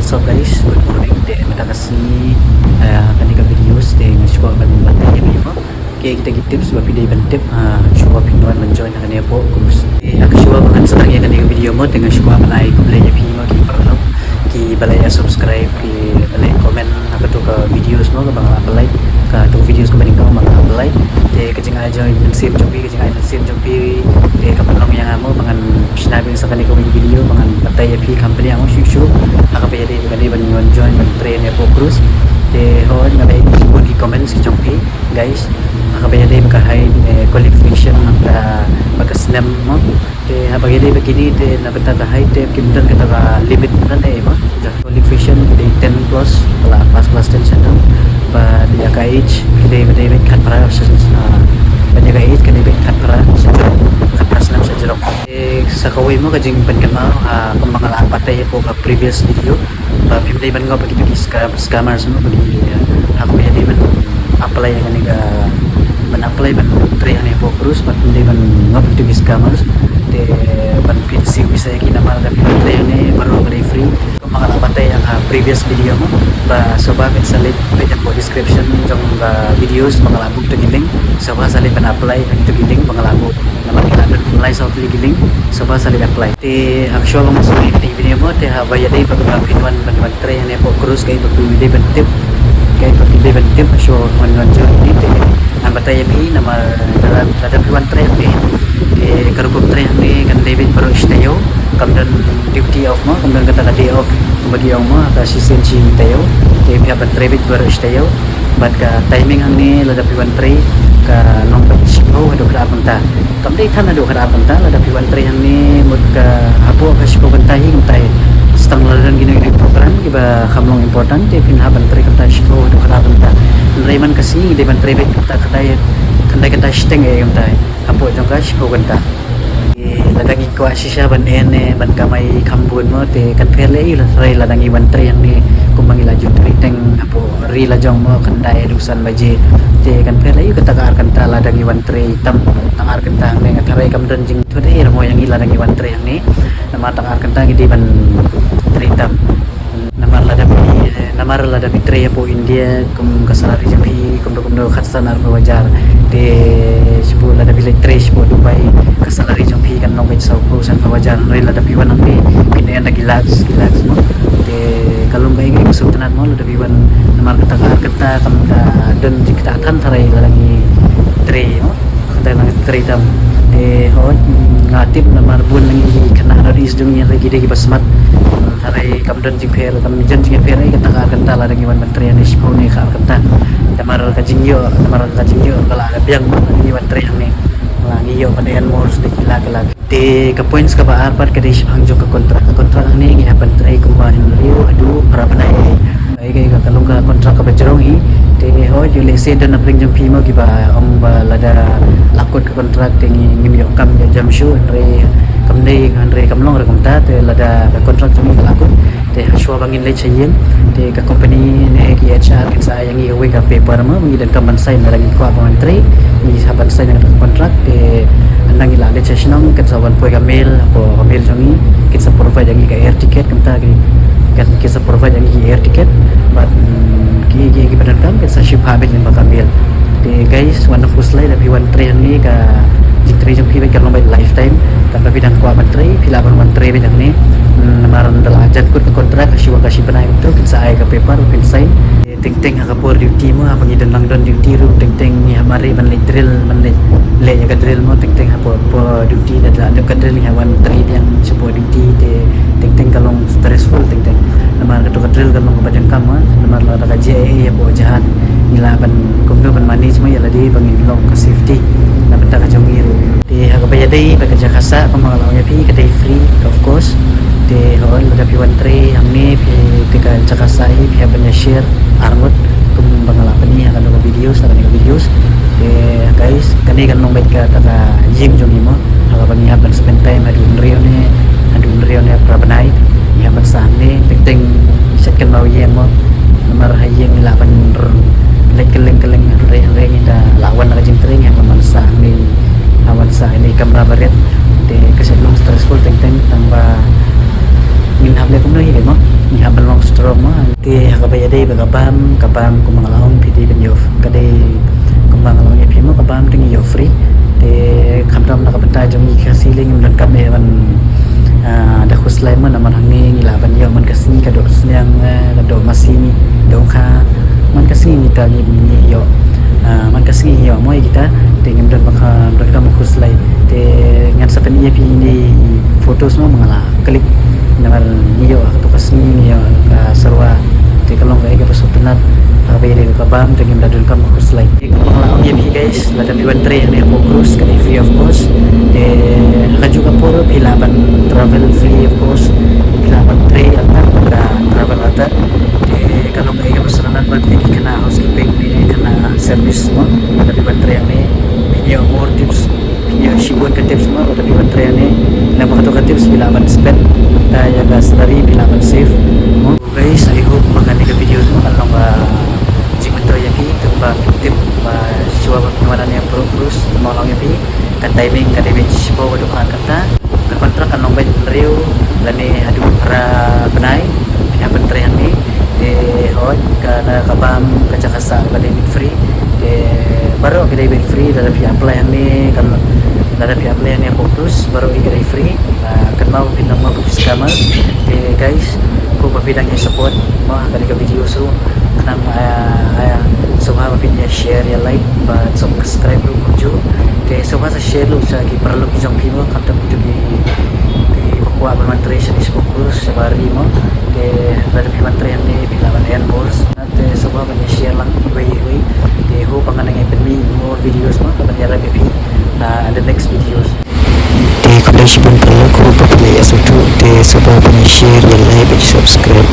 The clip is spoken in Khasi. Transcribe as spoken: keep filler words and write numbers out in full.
What's up guys, good morning. Te mynta ka sngi, eh, kane ka video te nga shu kwah ban batai ïa phi mo. Ki kita ki tips ba phi dei ban tip, ah, shuwa phi wan ban join ha kane hapoh cruise. Te ha ka shuwa ba ngan sdang ïa kane ka video mo, te nga shu kwah ban ai khublei ïa phi mo ki paralok kiba la ïa subscribe, kiba la ïa comment ha kato ka videos mo kaba nga la upload, kato videos kaba nyngkong ba nga la upload. Te ka jingai jong, mynsiem jong phi, ka jingai mynsiem jong phi te ka pynlong ïa nga mo ba ngan shna biang sa kane kawei ka video ba ngan batai ïa phi kham bniah mo shuh shuh ha kaba ïadei ba ka dei ban wan join ban trei hapoh cruise. Te hooid nga la ïohi shibun ki comments ki jong phi guys ha kaba ïadei ba ka height, eh, qualification nangta ba ka snem mo. Te ha kaba ïadei ba kine te na bynta ka height te kim don kata ka limit, kim don ei mo. Qualification ki dei ten plus, ba la pass class ten shaduh. Bad ïa ka age ki dei, ba dei beit khatphra sha, ah, bad ïa ka age ka dei beit khatphra sha jrong, khatphra snem sha jrong. Te sa kawei mo ka jingpynkynmaw, ah, kumba nga la batai hapoh ka previous video ba phim dei ban ngop ïa kito ki scam-, scammers mo, ba ki, ah, ha kaba ïadei ban apply ïa kane ka, ban apply ban trei hangne hapoh cruise, ba phim dei ban ngop ïa kito ki scammers. Te ban pynshai pisa ïa ki namar lada phi trei hangne baroh ka dei free. Kumba nga la batai ha ka previous video mo, ba sngewbha phin sa leit peit hapoh description jong ka videos ba nga la buh kito ki link. Sngewbha sa leit ban apply ha kito ki link ba nga la buh. Namar ki la don lai saw tylli ki link, sngewbha sa leit apply. Te ha ka shuwa ba ngan sdang ïa kane ka video mo, te ha kaba ïadei ba phin wan ban wan trei hangne hapoh cruise, kaei ba phi dei ban tip, kaei ba phi dei ban tip ha shuwa ba phin wan join hangne, te ngan batai ïa phi namar lada, lada phi wan trei hangne te ka rukom trei hangne kan dei beit baroh shi taïew, kam don duty off mo, kam don kata ka day off kumba ki ong mo ha ka shisien shi taïew. Te phi hap ban trei beit baroh shi taïew. Bad ka timing hangne lada phi wan trei ka long beit shiphew haduh khatar kynta. Kam dei than haduh khatar kynta, lada phi wan trei hangne mut ka hapoh ka shiphew kynta hi kumta hi. Tang lada don kino kino program kiba kham long important te phin hap ban trei kumta shiphew haduh khatar kynta. Hynrei man ka sngi dei ban trei beit kumta khyndai, khyndai kynta shiteng ei kumta hi. Hapoh jong ka shiphew kynta. Te lada ngi kwah shisha ban earn, eh, ban kamai kham bun mo, te kan pher lei, lada, lada ngi wan trei hangne kumba ngi la ju trei teng hapoh ri la jong mo, khyndai haduh san baje. Te kan pher lei kata ka ar kynta lada ngi wan trei tam, tang ar kynta hangne. Nga tharai kam don jingthut ei ruh mo ïa ngi lada ngi wan trei hangne. Namar tang ar kynta ngi dei ban trei tam. Namar lada phi, namar lada phi trei hapoh India kum ka salary jong phi kumno kumno khatsan arphew hajar. Te shibun lada phi leit trei shapoh Dubai ka salary jong phi kan long beit sawphew sanphew hajar. Hynrei lada phi wan hangne phin earn da ki lakhs, ki lakhs mo. Te ka long kaei kaei ka sngewtynnat mo lada phi wan, namar kata ka ar kynta kam da don jingktah than tharai lada ngi trei mo. Kata nang trei tam. Te hooid, nga tip namar bun na ngi ki khynnah North East jong ngi hynrei ki dei kiba smat. Hynrei kam don jingpher, kam don jingpher ei kata ka ar kynta lada ngi wan ban trei hangne shiphew ne ka ar kynta. Namar ka jingïoh, namar ka jingïoh ka la biang lada ngi wan trei hangne. La ngi ïoh ban earn more sdang ki lak ki lak. Te ka points kaba ar pat ka dei shaphang jong ka contract. Ka contract hangne ngi hap ban trei kumba hynriew haduh phra bnai. Kaei kaei ka long ka contract kaba jrong hi. Te hooid, ïoh lehse don na pdeng jong phi mo kiba ong ba lada la kut ka contract te ngi, ngim ïoh kam ïoh jam shuh, hynrei kam dei, hynrei kam long ruh kumta. Te lada ka contract jong ngi ka la kut te ha shuwa ba ngin leit sha ïing te ka company ne ki H R kin sa ai ïa ngi kawei ka paper mo ba ngi donkam ban sign lada ngi kwah ban trei. Ngi hap ban sign ïa ka contract te ynda ngi la leit sha shnong kin sa wan poi ka mail, hapoh ka mail jong ngi kin sa provide ïa ngi ka air ticket, kumta ki, kan kin sa provide ïa ngi ki air ticket. Bad, mm, ki, ki, kiba donkam kin sa shim ha beit lyngba ka mail. Te guys, wat nang khuslai lada phi wan trei hangne, ka jingtrei jong phi beit ka long beit lifetime. Tang ba phi dang kwah ban trei phi lah ban wan trei beit hangne. Mm, namar ynda la jan kut ka contract ha shuwa ka shi bnai kumta kin sa ai ka paper phin sign. Teng teng ha ka por duty mo, haba ngi dang nang don duty ruh, teng teng ngi hap mareh ban leit drill, ban leit leh ïa ka drill mo, teng teng ha por, por duty lada la dep ka drill ngi hap wan trei biang sha por duty te teng teng ka long stressful teng teng. Namar kato ka drill ka long kaba jong ka mo, namar lada ka jia ei ei hapoh jahaj ngi lah ban kumno ban manage mo ïa lade ba ngin long ka safety na bynta ka jong ngi ruh. Te ha kaba ïadei bad ka jaka sah, kumba nga la ong ïa phi, ka dei free, of course. Te hooid, lada phi wan trei hangne phi, te ka jaka sah hi phi hap ban ïa share arngut kumba nga la pyni ha kano ka videos, ha kano ka videos. Te guys, kane kan long beit kata ka ïing jong ngi mo, ha kaba ngi hap ban spend time haduh hynriew ne, haduh hynriew ne phra bnai. Ngi hap ban sah hangne, teng teng shet kynmaw ïing mo. Namar ha ïing ngi lah ban r-, leit kylleng kylleng hynrei hynrei ngi da lah wan na ka jingtrei ngi hap ban sah hangne, hap ban sah hangne kamra barit. Te ka shet long stressful teng teng tang ba ngin hap leh kumno hi mo. Ngi hap ban long Roma, te ha kaba ïadei bad ka bam, ka bam kumba nga la ong phi dei ban ïoh, ka dei kumba nga la ong ïa phi mo, ka bam te ngi ïoh free. Te khamtam na ka bynta jong ngi Khasi lei ngim donkam eh ban, ah, da khuslai mo, namar hangne ngi lah ban ïoh man ka sngi, ka doh sniang, eh, ka doh masi, ngi doh kha man ka sngi, ngi ta ngi, ngi ïoh, ah, man ka sngi ngi ïoh mo ïa kita. Te ngim don ba kha, donkam khuslai. Te ngan sa pyni ïa phi ine i photos mo ba nga la click. Namar ngi ïoh ha kato ka sngi ngi ïoh ka serwa. Te ka long kaei kaba sngewtynnat, ha kaba ïadei bad ka bam te ngim da donkam khuslai. Te kumba nga la ong ïa phi guys, lada phi wan trei hangne hapoh cruise ka dei free of cost. Te ha kajuh ka por phi lah ban travel free of cost. Phi lah ban trei artat, ban travel artat. Te ka long kaei kaba sngewtynnat bad ïa ki khynnah housekeeping ne khynnah service mo, lada phi wan trei hangne phin ïoh more tips. Phin ïoh shibun ka tips mo, lada phi wan trei hangne. Namar kato ka tips phi lah ban spend, mynta ïa ka salary phi lah ban save mo. Guys, I hope ba kane ka video mo kan long ba jingmyntoi ïa phi, te ba tip ba shuwa ba phin wan hangne hapoh cruise, kumba nga la ong ïa phi, ka timing ka dei ban shiphew haduh khat kynta. Ka contract kan long beit hynriew lane haduh phra bnai. Phi hap ban trei hangne. Te hooid, ka, na ka bam, ka jaka sah ka dei beit free. Te baroh ka dei beit free, lada phi apply hangne, kan, lada phi apply hangne hapoh cruise, baroh ka dei free. Ah, kynmaw phin ym long ki scammers. Te guys, hope ba phi dang ïa support mo ha kane ka video, so khnang, ah, ah, sngewbha ba phin ïa share, ïa like bad subscribe ruh kumjuh. Te sngewbha sa share ruh sha ki paralok ki jong phi mo, khamtam kito ki, ki ba kwah ban wan trei shane shapoh cruise, shaba ri mo. Te lada phi wan trei hangne phi lah ban earn more. Te sngewbha ban ïa share lang iwei iwei. Te hope ba ngan nang ïa pynmih more videos mo, ban ïarap ïa phi, ah, in the next videos. Te khublei shibun paralok, hope ba phi la ïa sngewthuh. Te sngewbha ban ïa share, ïa like bad subscribe.